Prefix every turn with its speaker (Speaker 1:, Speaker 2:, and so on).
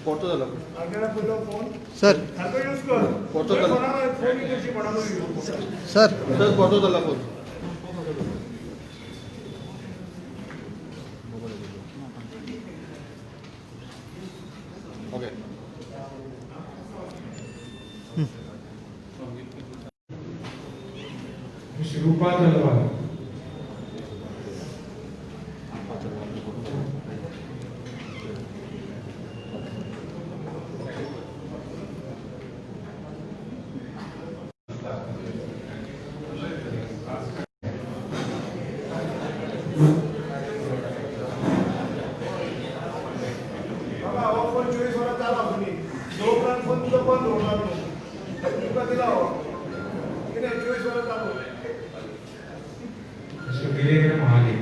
Speaker 1: परतो जालो.
Speaker 2: Phone
Speaker 3: sir.
Speaker 2: सारको यूज कर.
Speaker 1: परतो जालो.
Speaker 2: फोन कशी कोणाकूय.
Speaker 3: सर.
Speaker 1: सर, परतो जालो phone. Okay.
Speaker 4: Miss Rupa Talwar.
Speaker 2: बाबा, हो फोन 24 वरां चालू आसूं. जो उपरांत फोन तुजो बंद दवरला न्हू, तुका दिला हो. कितें 24 वरां चालू.
Speaker 4: मिस्टर वीरेंद्र महाले.